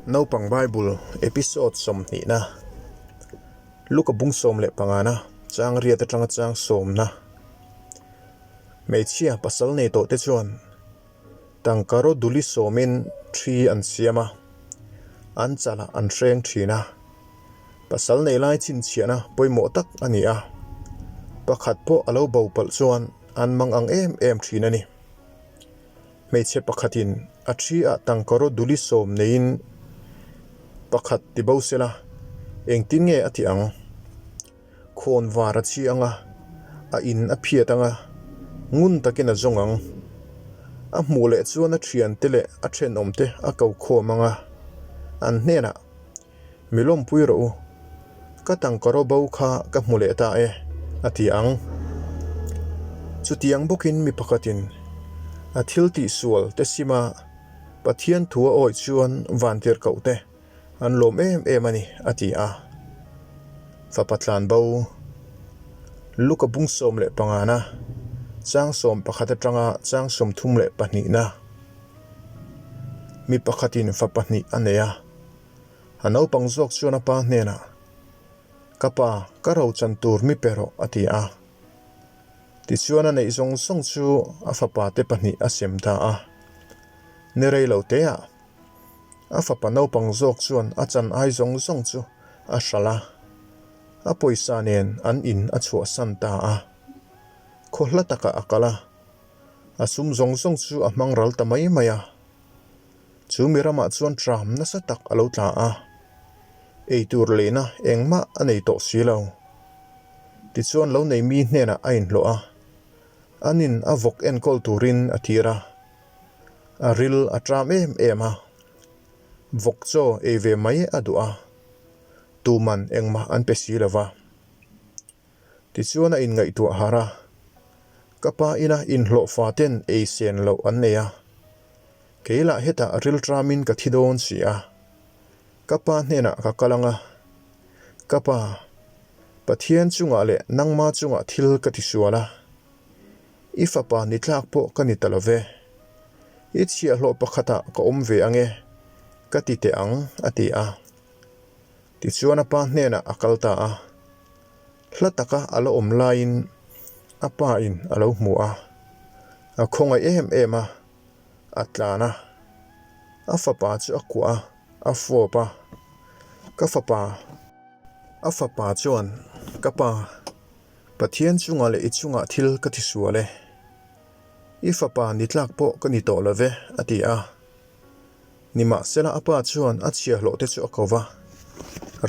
Naupang Bible Episode sawmhnihna, Luka bung sawm leh pangana, chang riat atanga chang sawmna. Hmeichhia pasal nei tawh te chuan tangka raw duli sawmin thi an siam a, an chalah an hreng thin a. Pasal nei lai chhinchhiahna pawimawh tak a ni a, pakhat pawh a lo bo palh chuan an mang ang em em thin a ni. Hmeichhe pakhatin a thi ah tangkaraw duli sawm neiin pakhat ti bo sela, engtin nge a tih ang? Khawn var a chhi ang a, a in a phiat ang a, ngun takin a zawng ang. A hmuh leh chuan a thiante leh a thenawmte a ko khawm ang a, an hnenah, Mi lawmpui rawh u, ka tangkaraw bo kha ka hmu leh ta e, a ti ang. Chutiang bawkin mi pakhatin a thil tihsual te sima Pathian thu a awih chuan vantirhkoh te an lawm em em a ni, a ti a. Fapa tlan bo, Luka bung 15 na, chang 11 atanga chang 32 na. Mi pakhatin fa pahnih a nei a. A naupang zawk chuan a pa hnenah, Ka pa, ka ro chan tur mi pe rawh, a ti a. Tichuan a neih zawng zawng chu a fapa te pahnih a sem ta a. Ni rei lo teah, a fapa naupang zawk chuan a chan ai zawng zawng chu a hralh a, a pawisa nen an in a chhuahsan ta a. Khaw hla takah a kal a, a sum zawng zawng chu a hmang ral ta mai mai a. Chu mi ramah chuan tram nasa tak a lo tla a, eitur leina engmah a nei tawh si lo. Tichuan lo nei mi hnenah a inhlawh a, anin a vawk enkawl turin a tir a. A ril a tram em em a, vawk chaw ei ve mai a duh a, tuman engmah an pe si lo va. Tichuan a inngaihtuah harh a, Ka pa ina inhlawhfa ten ei sen loh an nei a, kei lah hetah rilṭamin ka thi dawn si a, ka pa hnenah ka kal ang a, Ka pa, Pathian chungah leh nangma chungah thil ka tisual a, i fapa ni tlak pawh ka ni ta lo ve, i chhiahhlawh pakhatah ka awm ve ang e, ka ti teh ang, a ti a. Tichuan a pa hnenah a kal ta a, hla taka a la awm laiin a pa in a lo hmu a, a khawngaih em em a, a tlan a, a fapa chu a kuah a, a fawp a, Ka fapa, a fapa chuan, Ka pa, Pathian chungah leh i chungah thil ka ti sual e, i fapa ni tlak pawh ka ni tawh lo ve, a ti a. Nimahsela a pa chuan a chhiahhlawh te chu a ko va,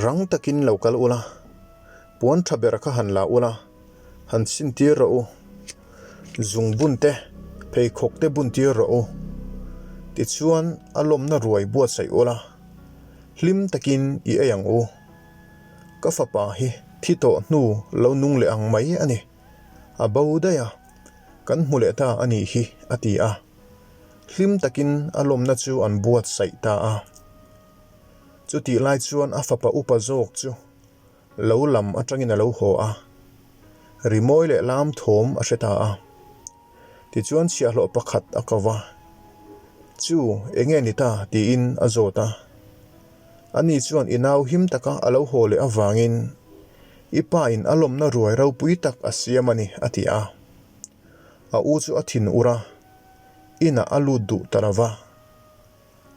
Rang takin lo kal ula, puan tha ber kha han la ula, han chhin tir rawh u, zung bun te, pheikhawk te bun tir rawh u, tichuan a lawmna ruai buatsaih ula, hlim takin i ei ang u. Ka fapa hi thi tawh hnu lo nung leh ang mai a ni, a bo daih a, kan hmu leh ta a nih hi, a ti a. Hlim takin a lawmna chu an buatsaih ta a. Chutih lai chuan a fapa upa zawk chu lo lam atangin a lo haw a, rimawi leh lam thawm a hre ta a. Tichuan chhiahhlawh pakhat a ko va, Chu, enge ni ta? tiin a zawt a. Ani chuan i nau him taka a lo haw leh avangin i pa in a lawmna ruai ropui tak a siam a ni, a ti a. A u chu a thin ur a, inah a lut duh ta lo va.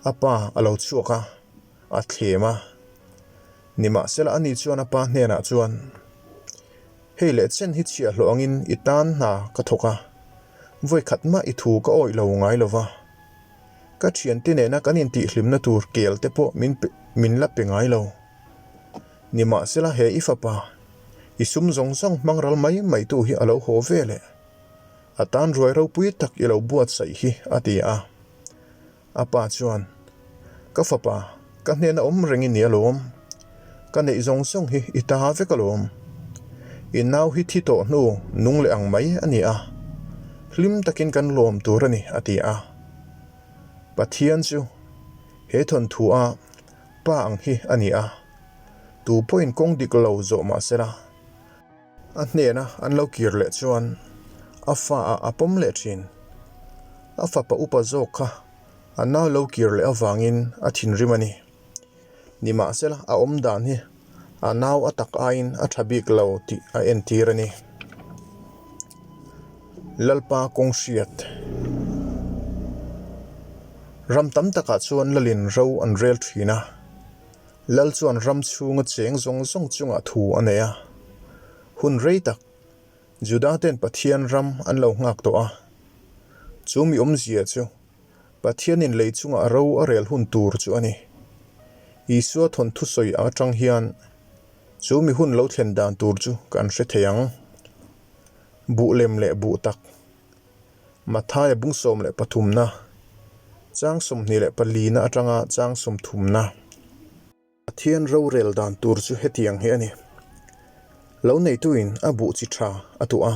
A pa a lo chhuak a, a thlem a. Nimahsela ani chuan a pa hnenah chuan, Hei leh chen hi chhiahhlawh angin i tan hna ka thawk a, vawi khat mah i thu ka awih lo ngai lo va. Ka thiante nena kan intihhlimna tur kel te pawh min min la pe ngai lo. Nimahsela he i fapa, i sum zawng zawng hmang ral mai mai tu hi a lo haw ve leh. A tan ruai ropui tak i lo buatsaih hi, a ti a. A pa chuan, Ka fapa, ka hnena awm reng i ni alawm. Ka neih zawng zawng hi i ta vek alawm. I nau hi thi tawh hnu nung leh ang mai a ni a. Hlim takin kan lawm tur a ni, a ti a. Pathian chu he thawnthu a pa ang hi a ni a. Tu pawhin kawng dik lo zawh mah sela. A hnena an lo kir leh chuan a fa ah a pawm leh thin. A fapa upa zawk kha a nau lo kir leh avangin a thinrim a ni. Nimahsela, a awm dan hi a nau a tak aiin a tha bik lo tih a entir a ni. Lalpa kawng hriat. Ram tam takah chuan lalin ro an rel thin a. Lal chuan ram chhunga cheng zawng zawng chungah thu a nei a. Hun rei tak Juda ten Pathian ram an lo nghak tawh a. Chu mi awmzia chu Pathianin lei chungah ro a rel hun tur chu a ni. Isua thawnthu sawi atang hian chu mi hun lo thlen dan tur chu kan hre thei ang. Buh lem leh buh tak. Mathaia bung 13 na, chang 24 na atanga chang 30 na. Pathian rorel dan tur chu hetiang hi a ni. Lo neituin a buh chi tha a tuah a,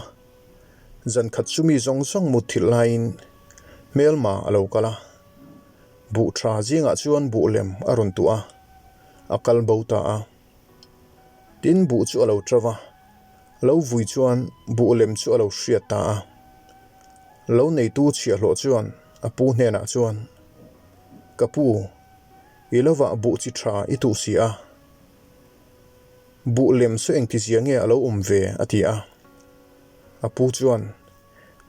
zan khat chu mi zawng zawng mut thilh laiin hmelma a lo kal a. Buh tha zingah chuan buh lem a rawn tuah a, a kal bo ta a. Tin buh chu a lo tro va, lo vui chuan buh lem chu a lo hriat ta a. Lo neitu chhiahhlawh chuan a pu hnenah chuan, Ka pu, I lovah buh chi tha i tuh si a, buh lem chu engtizia nge a lo awm ve? a ti a. A pu chuan,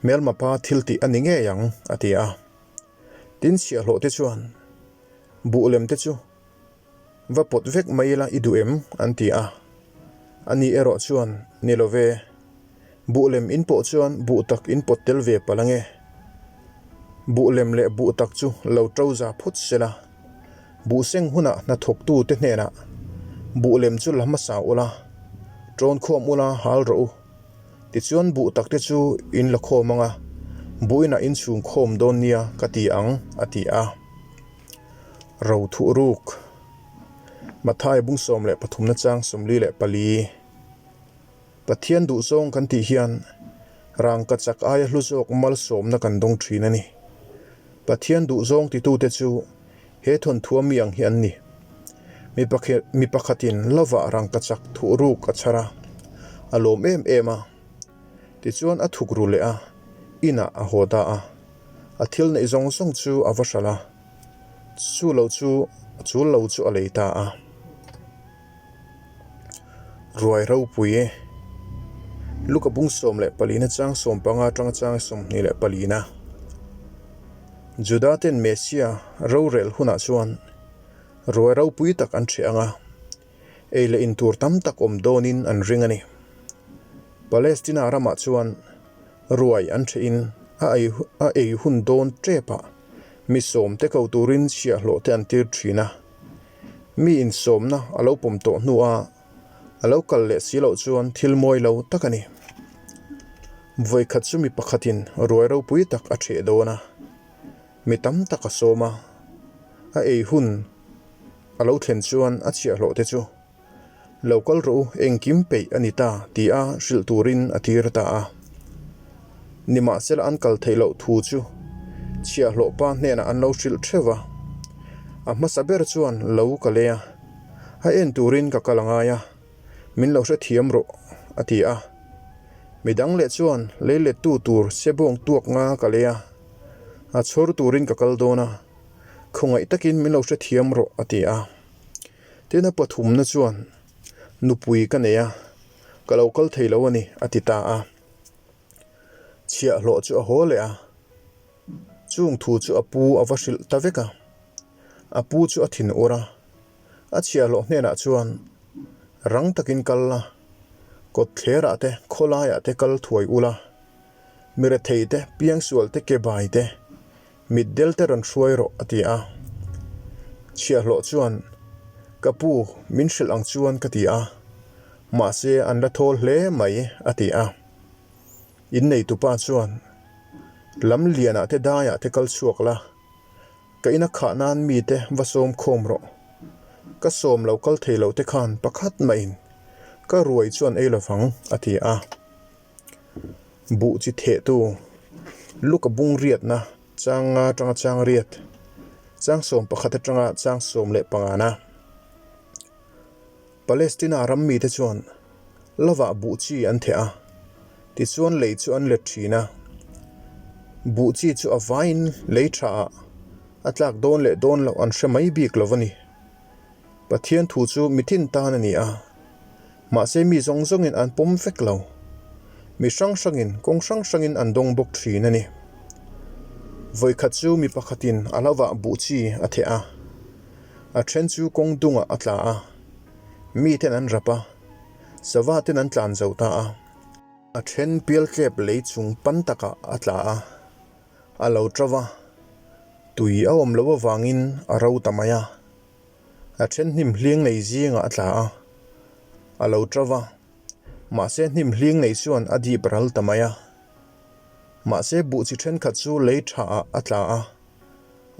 Hmelma pa thil tih a ni ngei ang, a ti a. Tin chhiahhlawh te chuan, Buh lem te chu va pawt vek mai ila i duh em? an ti a. Ani erawh chuan, Ni lo ve. Buh lem in pawh chuan buh tak in pawt tel ve palh ange. Buh lem leh buh tak chu lo to za phawt se la. Buh seng hunah hnathawktu te hnenah buh lem chu la hmasa ula, tawn khawm ula hal rawh u. Tichuan buh tak te chu in la khawm anga, buh inah in chhung khawm dawn nia ka ti ang, a ti a. Ro thuh ruk. Matthai bung 13 na chang 44. Pathian duhzawng kan tih hian rangkachak aia hlu zawk malsawmna kan dawng thin a ni. Pathian duhzawng titute chu he thawnthua mi ang hi an ni. Mi pakhatin lovah rangkachak thuh ruk a chhar a, a lawm em em a. Tichuan a thuk ru leh a, inah a haw ta a. A thil neih zawng zawng chu a va hralh a, chu lo chu chul lo chu a lei ta a. Ruai ropui e. Luka bung 14 na chang 15 atanga chang 24 na. Juda ten Messia rorel hunah chuan ruai ropui tak an ṭheh ang a, ei leh in tur tam tak awm dawnin an ring a ni. Palestina ramah chuan ruai an ṭhehin a a ei hun dawn ṭepah mi sawmte ko turin chhiahhlawh te an tir ṭhin a. Mi insawmna a lo pawm tawh hnua a lo kal leh si loh chuan thil mawi lo tak a ni. Vawikhat chu mi pakhatin ruai ropui tak a ṭheh dawn a, mi tam tak a sawm a, a ei hun a lo thlen chuan a chhiahhlawh te chu Lo kal rawh u, engkim peih a ni ta, tia hrilh turin a tir ta a. Nimahsela an kal theih loh thu chu chhiahhlawh pa hnenah an lo hrilh theuh va. A hmasa ber chuan lo ka lei a, a en turin ka kal a ngai a, min lo hrethiam rawh, a ti a. Midang leh chuan leilettu tur sebawng tuak nga ka lei a, a chhawr turin ka kal dawn a, khawngaih takin min lo hrethiam rawh, a ti a. Tin a pathumna chuan, Nupui ka nei a, ka lo kal thei lo a ni, a ti ta a. Chhiahhlawh chu a haw leh a, chung thu chu a pu a va hrilh ta vek a. A pu chu a thin ur a, a chhiahhlawh hnenah chuan, Rang takin kal la, kawtthlerah te, khawlaiah te kal thuai ula, mi rethei te, piangsual te, kebai te, Mitdel te rawn hruai rawh, a ti a. Chhiahhlawh chuan, Ka pu, min hrilh ang chuan ka ti a. Mahse, an la thawl hle mai, a ti a. Inneitupa chuan, Lam lianah te daiah te kal chhuak la, ka ina khah nan mite va sawm khawm rawh. Ka sawm lo kal thei lo te khan pakhat mahin ka ruai chuan ei lovang, a ti a. Buh chi thehtu Luka bung riatna chang nga atanga chang riat, chang 11 atanga chang 15 na. Palestina ram mite chuan lovah buh chi an theh a, tichuan lei chu an let thin a. Buh chi chu a vaiin lei tha ah a tlak dawn leh dawn loh an hre mai bik lo a ni. Pathian thu chu mitin tan a ni a, mahse mi zawng zawngin an pawm vek lo. Mi hrang hrangin kawng hrang hrangin an dawng bawk thin a ni. Vawikhat chu mi pakhatin a lovah buh chi a theh a, a then chu kawng dungah a tla a, miten an rap a, sava ten an tlan zo ta a. A then pialtlep lei chung pan takah a tla a, a lo tro va, tui a awm loh avangin a ro ta mai a. A then hnim hling nei zingah a tla a, a lo tro va, mahse hnim hling nei chuan a dip ral ta mai a. Mahse buh chi thenkhat chu lei thaah a tla a,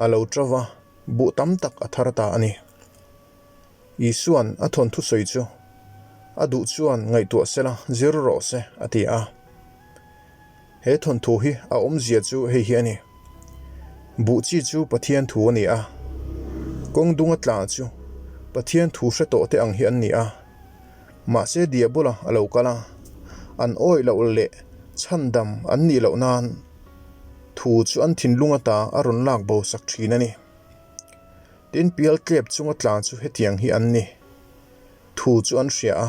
a lo tro va, buh tam tak a thar ta a ni. Isua'n a thawnthu sawi chu a duh chuan ngaihtuah sela zir rawh se a ti a. He thawnthu hi a awmzia chu hei hi a ni. Buh chi chu Pathian thu a ni a, kawng dunga tla chu Pathian thu hre tawh te ang hi an ni a. Mahse Diabola a lo kal a, an awih loh leh chhandam an nih loh nan thu chu an thinlung ata a rawn lak bo sak thin a ni. Tin, pial tlep chunga tlan chu hetiang hi an ni. Thu chu an hria a,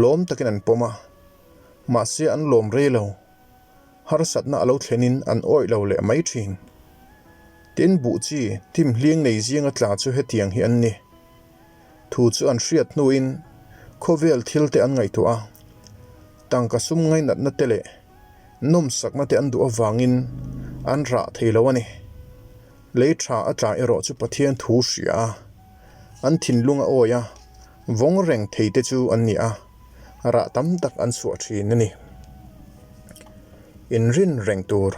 lawm takin an pawm a, mahse an lawm rei lo. Harsatna a lo thlenin an awih lo leh mai thin. Tin, buh chi tim hling nei zinga tla chu hetiang hi an ni. Thu chu an hriat hnuin khawvel thil te an ngaihtuah a, tangka sum ngainatna te leh nawmsakna te an duh avangin an rah thei lo a ni. Lei tha a tla erawh chu Pathian thu hria a, an thinlung a awi a, vawng reng thei te chu an ni a, rah tam tak an chhuah thin a ni. Inrin reng tur.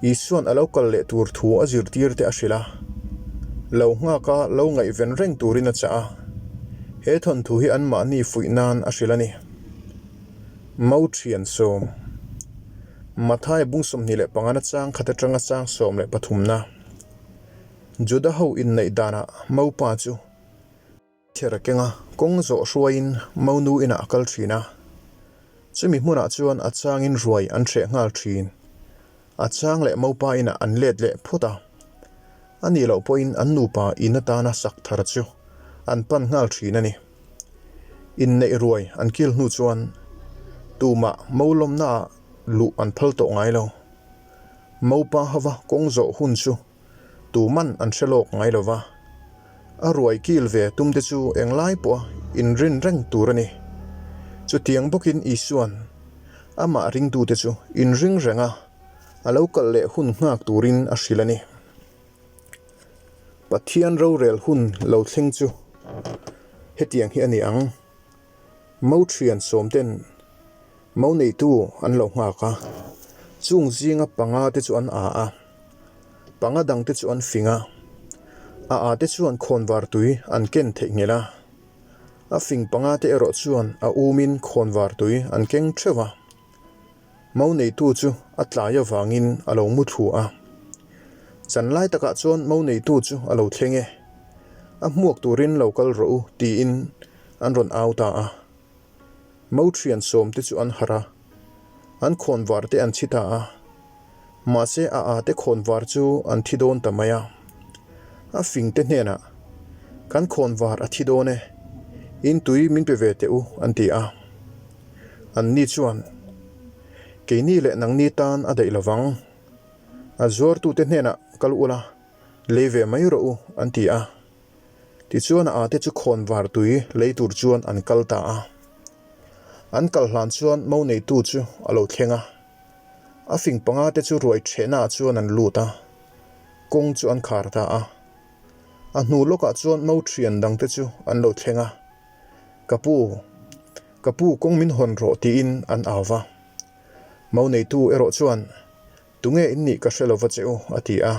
Isua'n a lo kal leh tur thu a zirtir te a hrilh a, lo nghak a lo ngaihven reng turin a chah a, he thawnthu hi anmahni fuih nan a hrilh a ni. Mauṭhian sawm. Matthai bung 25 na chang khat atanga chang 13 na Juda ho inneih danah Maupa chu ther a keng a, kawng zawh hruaiin Maunu inah a kal thin a. Chumi hmunah chuan a changin ruai an hreh nghal thin. A chang leh Maupa inah an let leh phut a. A nih loh pawhin an nupa in atana sak thar chu an pan nghal thin a ni. Inneih ruai an kil hnu chuan tumah mo lawmnaah luh an phal tawh ngai lo. Mopa hova kawng zawh hun chu tuman an hre lawk ngai lo va, a ruai kil ve tum te chu englai pawha inrin reng tur a ni. Chutiang bawkin Isua'n amah ringtute chu inring renga a lo kalh leh hun nghak turin a hrilh a ni. Pathian rorel hun lo thleng chu hetiang hi a ni ang, Mo thian sawmten mo neitu an lo nghak a, chung zinga panga te chu an a a, panga dangte chu an fing a, a a te chuan khawnvar tui an ken theihnghilh a, a fing panga te erawh chuan a umin khawnvar tui an keng theuh a. Mo neitu chu a tlai avangin a lo mu thlu a. Chan lai takah chuan mo neitu chu a lo thleng e. A hmuak turin lo kal rawh u tiin an rawn au ta a. Mo thian sawmte chu an harh a, an khawnvar te an chhi ta a. Mahse a ate khawnvar chu an thi dawn ta mai a. A fingte hnenah, Kan khawnvar a thi dawn e, in tui min pe ve teh u an ti a. Anni chuan, Keini leh nangni tan a daih lovang. A zuartute hnenah kal ula, lei ve mai rawh u, an ti a. Tichuan a ate chu khawnvar tui lei tur chuan an kal ta a. An kal hlan chuan mo neitu chu a lo thleng a. A fing panga te chu ruai ṭhehnaah chuan an lut a, kawng chu an khar ta a. A hnu lawkah chuan mo ṭhian dangte chu an lo thleng a. Ka pu, ka pu kawng min hawn rawh tiin an au va. Mo neitu erawh chuan, Tunge in nih ka hre lo va che u, a ti a.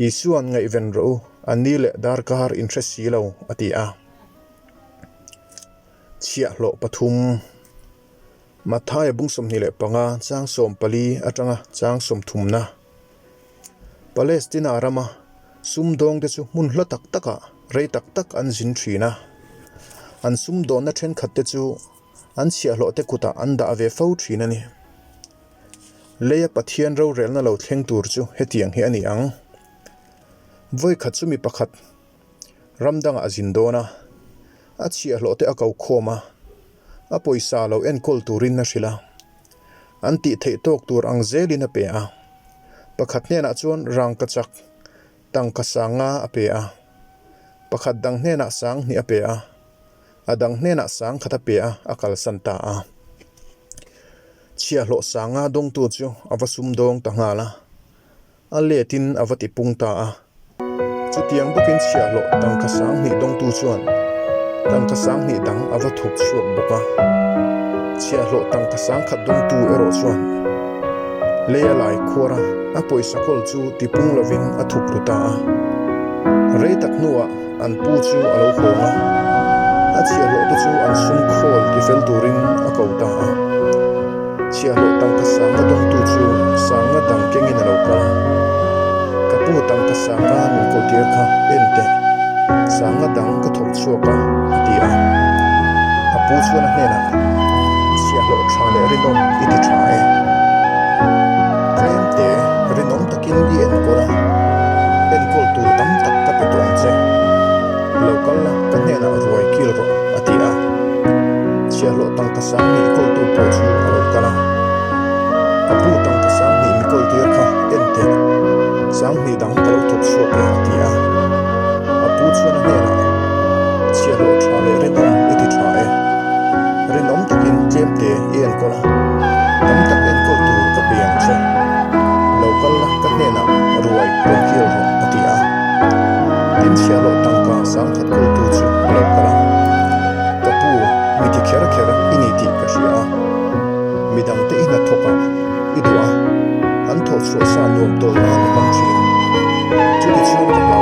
Isua'n ngaihven rawh u, a ni leh darkar in hre si lo, a ti a. Chhiahhlawh pathum. Mathaia bung 25 chang 14 atanga chang 30 na. Palestina rama sumdawngte chu hmun hla tak takah rei tak tak an zin thin a. An sumdawnna thenkhatte chu an chhiahhlawhte kutah an dah ve fo thin a ni. Leia Pathian rorelna lo thleng tur chu hetiang hi a ni ang. Vawikhat chu mi pakhat. Ram dangah a zin dawn a, a chhiahhlawh te a ko khawm a, a pawisa lo enkawl turin a hrilh a. An tih theih tawk tur ang zelin a pe a. Pakhat hnenah chuan rangkachak tangka sanga a pe a, pakhat dang hnenah sanghnih a pe a, a dang hnenah sangkhat a pe a, a kalsan ta a. Chhiahhlawh sanga dawngtu chu a va sumdawng ta nghal a. A letin a va ti pung ta a. Chutiang bawkin chhiahhlawh tangka sanghnih dawngtu chuan tangka sanghnih dang a va thawk chhuak bawk a. Chhiahhlawh tangka sangkhat dawngtu erawh chuan lei a lai khuar a, a pawisa kawl chu ti pung lovin a thuk ru ta a. Rei tak hnuah an pu chu a lo hawng a, a chhiahhlawh te chu an sum khawl ti fel turin a ko ta a. Chhiahhlawh tangka sanga dawngtu chu sanga dang kengin a lo kal a, Ka pu tangka sanga min kawltir kha en teh, sanga dang ka thawk chhuak a, a ti a. A pu chuan a hnenah, Chhiahhlawh tha leh rinawm i ti tha e. Tlemte rinawm takin i enkawl a, enkawl tur tam tak ka pe tawh ang che. Lo kal la, ka hnenah ruai kil rawh, a ti a. Chhiahhlawh tangka sanghnih kawltu pawh chu a lo kal a. Ka pu tangka sanghnih mi kawltir kha en teh, sanghnih dang ka lo thawk chhuak e, a ti a. A pu chuan a hnenah, Chhiahhlawh tha leh rinawm i ti tha e. Rinawm takin tlemte i enkawl a, tam tak enkawl tur ka pe ang che. Lo kal la, ka hnenah ruai rawn kil rawh, a ti a. Tin chhiahhlawh tangka sangkhat kawltu chu a lo kal a, Ka pu, mi ti kher kher i ni tih ka hria a, midangte i hnathawk ah i duh a, an thawhchhuah sa nuam tawl nan i hmang thin. Chutichuan ka hlau.